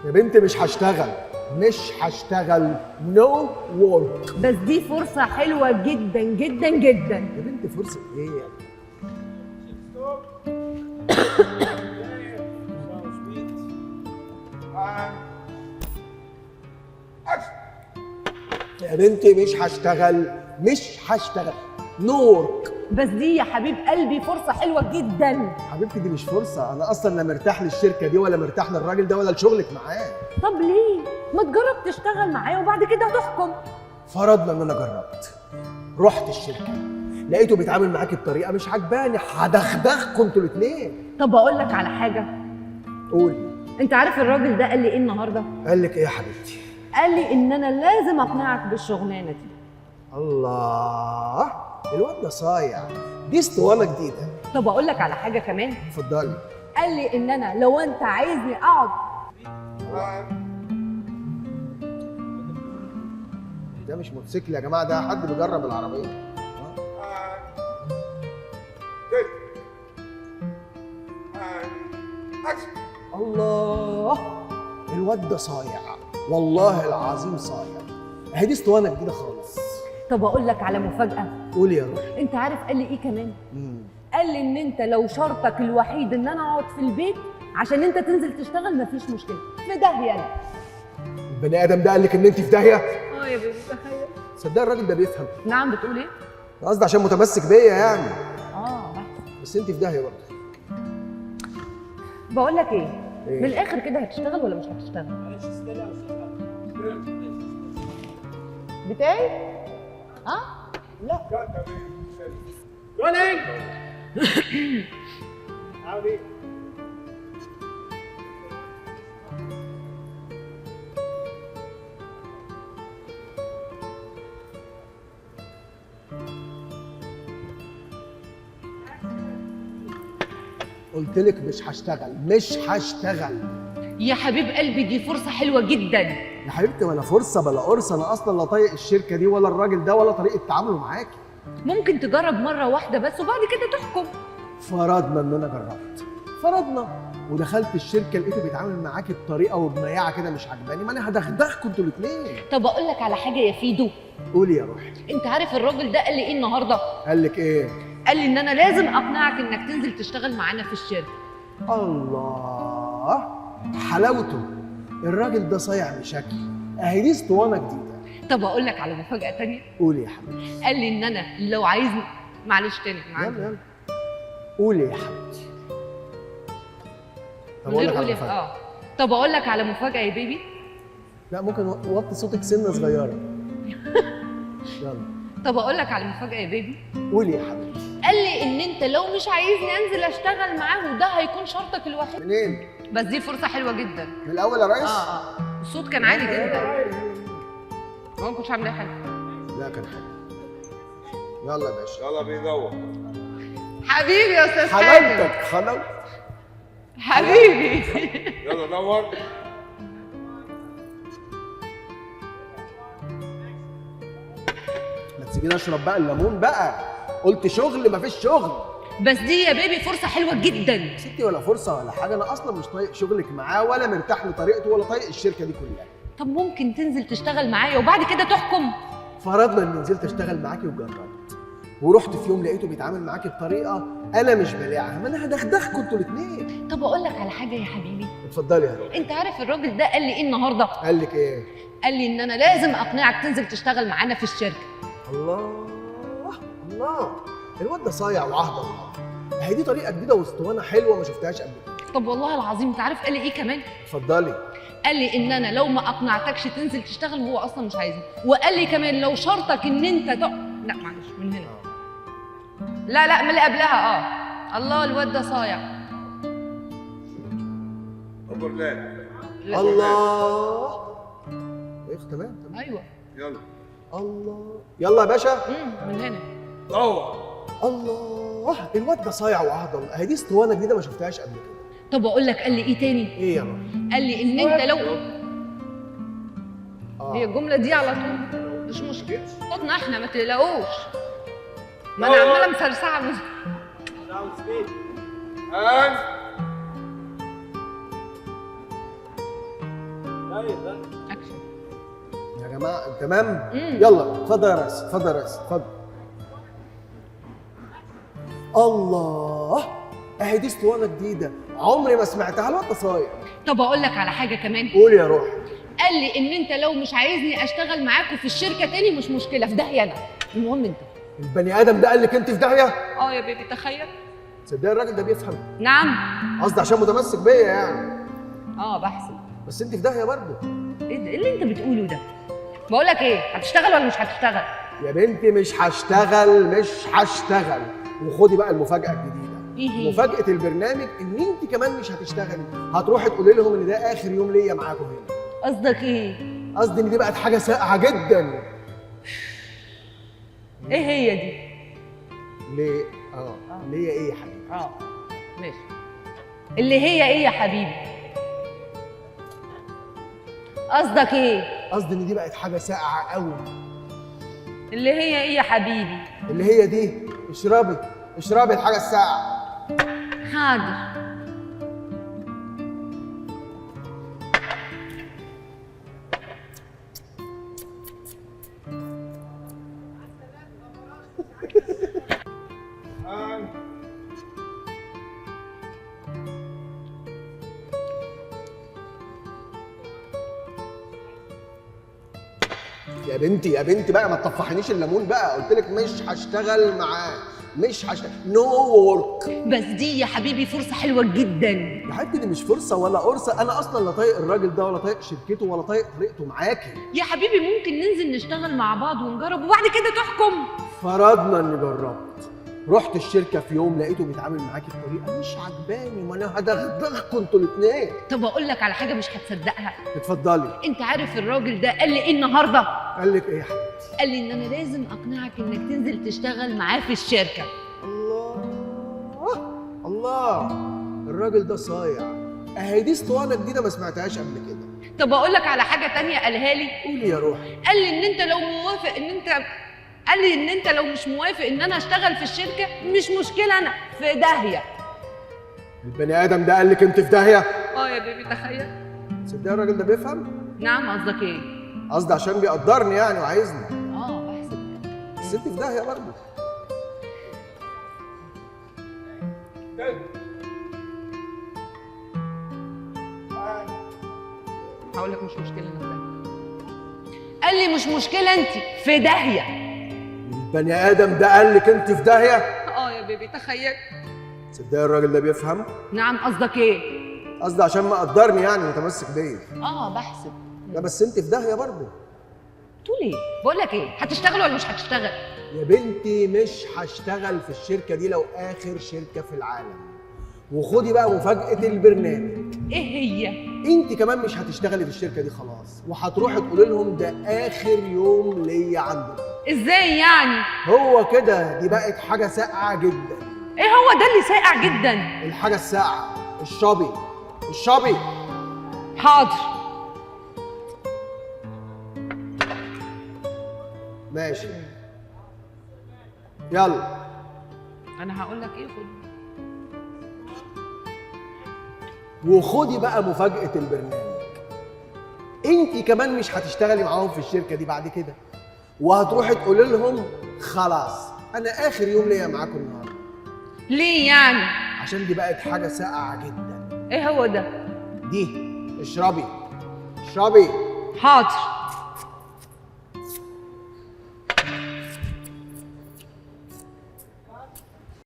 يا بنتي مش هشتغل، مش هشتغل، no work. بس دي فرصة حلوة جدا جدا جدا. يا بنتي فرصة ايه؟ يا بنتي مش هشتغل، مش هشتغل، no work. بس دي يا حبيب قلبي فرصة حلوة جدا. حبيبتي دي مش فرصة، أنا أصلا لا مرتاح للشركة دي ولا مرتاح للراجل ده ولا لشغلك معاه. طب ليه؟ ما تجرب تشتغل معايا وبعد كده هتحكم. فرضنا إن أنا جربت، رحت الشركة لقيته بيتعامل معاكي بطريقة مش عجباني، هدغدغكم انتوا الاتنين. طب أقول لك على حاجة. قولي. أنت عارف الراجل ده قال لي إيه النهاردة؟ قال لك إيه يا حبيبتي؟ قال لي إن أنا لازم أقنعك بالشغلانة دي. الله، الواد ده صايع، دي اسطوانة جديدة. طب أقول لك على حاجة كمان. اتفضلي. قال لي إن أنا لو أنت عايزني أقعد. ده مش موتوسيكل يا جماعة، ده حد بيجرب العربية. الله، الواد ده صايع، والله العظيم صايع. اهي دي اسطوانة جديدة خالص. طب اقول لك على مفاجأة. قولي يا روحي. انت عارف قال لي ايه كمان؟ قال لي ان انت لو شرطك الوحيد ان انا اقعد في البيت عشان انت تنزل تشتغل مفيش مشكلة، في داهية انا. البني ادم ده قال لك ان انت في داهية؟ اه يا بيبي تخيل. صدق الراجل ده بيفهم. نعم بتقول ايه؟ انا قصدي عشان متمسك بيا يعني. اه بس انت في داهية برضه. بقول لك ايه؟ من الاخر كده هتشتغل ولا مش هتشتغل؟ بتاعي؟ ها؟ لا. rolling. عامل ايه؟ قلت لك مش هشتغل، مش هشتغل. يا حبيب قلبي دي فرصة حلوة جدا. يا حبيبتي ولا فرصة بلا قرصة، أنا أصلا لا طايق الشركة دي ولا الراجل ده ولا طريقة تعامله معاكي. ممكن تجرب مرة واحدة بس وبعد كده تحكم. فرضنا إن أنا جربت، فرضنا ودخلت الشركة لقيته بيتعامل معاكي بطريقة وبمياعة كده مش عجباني، ما أنا هدغدغكم انتوا الاتنين. طب أقول لك على حاجة يا فيدو. قولي يا روحي. أنت عارف الراجل ده قال لي إيه النهاردة؟ قال لك إيه؟ قال لي إن أنا لازم أقنعك إنك تنزل تشتغل معانا في الشركة. الله، حلاوته، الراجل ده صايع بشكل. اهي دي اسطوانة جديدة. طب اقول لك على مفاجاة تانية. قولي يا حبيبتي. قال لي ان انا لو عايزني، معلش تاني معاك. يلا يلا قولي يا حبيبتي. طب اقول لك على مفاجاة. طب اقول لك على مفاجاة يا بيبي. لا ممكن وطي صوتك سنة صغيرة. يلا. طب اقول لك على مفاجاة يا بيبي. قولي يا حبيبتي. قال لي ان انت لو مش عايزني انزل اشتغل معاه وده هيكون شرطك الوحيد. منين؟ بس دي فرصة حلوة جدا. من الأول يا ريس؟ الصوت كان عالي جدا. ما كنتش عامل أي حاجة. لا كان حلو. يلا يا باشا. يلا بيدور. حبيبي يا أستاذ حازم. حلاوتك حلاوتك. حبيبي. يلا دور. ما تسيبيني أشرب بقى الليمون بقى. قلت شغل مفيش شغل. بس دي يا بيبي فرصة حلوة جدا. ستي ولا فرصة ولا حاجة، أنا أصلا مش طايق شغلك معاه ولا مرتاح لطريقته ولا طايق الشركة دي كلها. طب ممكن تنزل تشتغل معايا وبعد كده تحكم؟ فرضنا إني نزلت أشتغل معاكي وجربت، ورحت في يوم لقيته بيتعامل معاكي بطريقة أنا مش بلاعها، ما أنا هدغدغكم أنتوا الاتنين. طب أقول لك على حاجة يا حبيبي. اتفضلي يا روحي. أنت عارف الراجل ده قال لي إيه النهاردة؟ قال لك إيه؟ قال لي إن أنا لازم أقنعك تنزل تشتغل معانا في الشركة. الله الله، الواد ده صايع وعهد الله. هي دي طريقه جديدة واسطوانه حلوة ما شفتهاش قبل كده. طب والله العظيم انت عارف قال لي ايه كمان؟ اتفضلي. قال لي ان انا لو ما اقنعتكش تنزل تشتغل وهو اصلا مش عايزني، وقال لي كمان لو شرطك ان انت لا معلش من هنا. لا لا من اللي قبلها. الله الواد ده صايع. الله، ايه تمام تمام. ايوه يلا الله، يلا يا باشا. من هنا. دور. الله، الواد ده صايع وعهد الله. اهي دي اسطوانة جديدة ما شفتهاش قبل كده. طب اقول لك قال لي ايه تاني؟ ايه يا رب؟ قال لي ان انت لو هي الجملة دي على طول مش مشكلة، صوتنا احنا ما تقلقوش. ما انا عماله مسرسعه. and اكشن. يا جماعة تمام؟ يلا اتفضل يا ريس، اتفضل يا ريس، اتفضل. الله، اهي دي اسطوانة جديدة عمري ما سمعتها. الواد ده صايع. طب اقول لك على حاجة كمان. قول يا روحي. قال لي ان انت لو مش عايزني اشتغل معاكم في الشركة تاني مش مشكلة، في داهية انا، المهم انت. البني ادم ده قال لك انت في داهية؟ اه يا بيبي تخيل. تصدقي الراجل ده بيفهم؟ نعم. قصدي عشان متمسك بيا يعني. اه بحسب. بس انت في داهية برضه. ايه ده؟ ايه اللي انت بتقوله ده؟ بقول لك ايه، هتشتغل ولا مش هتشتغل؟ يا بنتي مش هشتغل، مش هشتغل. وخدي بقى المفاجاة الجديدة. ايه هي؟ مفاجاة البرنامج ان انت كمان مش هتشتغلي، هتروحي تقولي لهم ان ده اخر يوم ليا معاكم هنا. قصدك ايه؟ قصدي ان دي بقت حاجة ساقعه جدا. ايه هي دي؟ ليه؟ ليه ايه يا حبيبي؟ ماشي. اللي هي ايه يا حبيبي؟ قصدك ايه؟ قصدي ان دي بقت حاجة ساقعه قوي. اللي هي ايه يا حبيبي؟ اللي هي دي. اشربي، اشربي الحاجة الساقعه. حاضر. يا بنتي يا بنتي بقى ما تطفحنيش الليمون بقى، قلت لك مش هشتغل معاه، مش هشتغل، no work. بس دي يا حبيبي فرصة حلوة جدا. يا حبيبتي دي مش فرصة ولا قرصة، انا اصلا لا طايق الراجل ده ولا طايق شركته ولا طايق طريقته معاكي. يا حبيبي ممكن ننزل نشتغل مع بعض ونجرب وبعد كده تحكم. فرضنا اني جربت، رحت الشركة في يوم لقيته بيتعامل معاكي بطريقة مش عجباني، وانا هدغدغكم انتوا الاثنين. طب اقول لك على حاجة مش هتصدقها. اتفضلي. انت عارف الراجل ده قال لي ايه النهارده؟ قال لك ايه يا حبيبتي؟ قال لي ان انا لازم اقنعك انك تنزل تشتغل معاه في الشركة. الله الله، الراجل ده صايع. اهي دي اسطوانة جديدة ما سمعتهاش قبل كده. طب اقول لك على حاجة تانية قالها لي. قولي يا روحي. قال لي ان انت لو موافق ان انت، قال لي ان انت لو مش موافق ان انا اشتغل في الشركة مش مشكلة، انا في داهية. البني ادم ده قال لك انت في داهية؟ اه يا بيبي تخيل. تصدقي الراجل ده بيفهم؟ نعم. قصدك ايه؟ قصدي عشان بيقدرني يعني وعايزني. بحسب. بس انت في داهية برضه. هقول لك مش مشكلة انا في داهية. قال لي مش مشكلة انت في داهية. البني ادم ده قال لك انت في داهية؟ اه يا بيبي تخيل. تصدقي الراجل ده بيفهم؟ نعم. قصدك ايه؟ قصدي عشان مقدرني يعني متمسك بيا. بحسب. لا بس انت في داهية برضه. تقول ايه؟ بقول لك ايه، هتشتغل ولا مش هتشتغل؟ يا بنتي مش هشتغل في الشركة دي لو اخر شركة في العالم. وخدي بقى مفاجاة البرنامج. ايه هي؟ انت كمان مش هتشتغلي في الشركة دي خلاص، وهتروحي تقولي لهم ده اخر يوم ليا عندكم. ازاي يعني؟ هو كده، دي بقت حاجة ساقعه جدا. ايه هو ده اللي ساقع جدا؟ الحاجة الساقعه. اشربي اشربي. حاضر. ماشي يلا. انا هقول لك ايه، خد. وخدي بقى مفاجأة البرنامج. انت كمان مش هتشتغلي معاهم في الشركة دي بعد كده، وهتروحي تقولي لهم خلاص انا اخر يوم ليا معاكم النهارده. ليه يعني؟ عشان دي بقت حاجة ساقعة جدا. ايه هو ده؟ دي. اشربي اشربي. حاضر.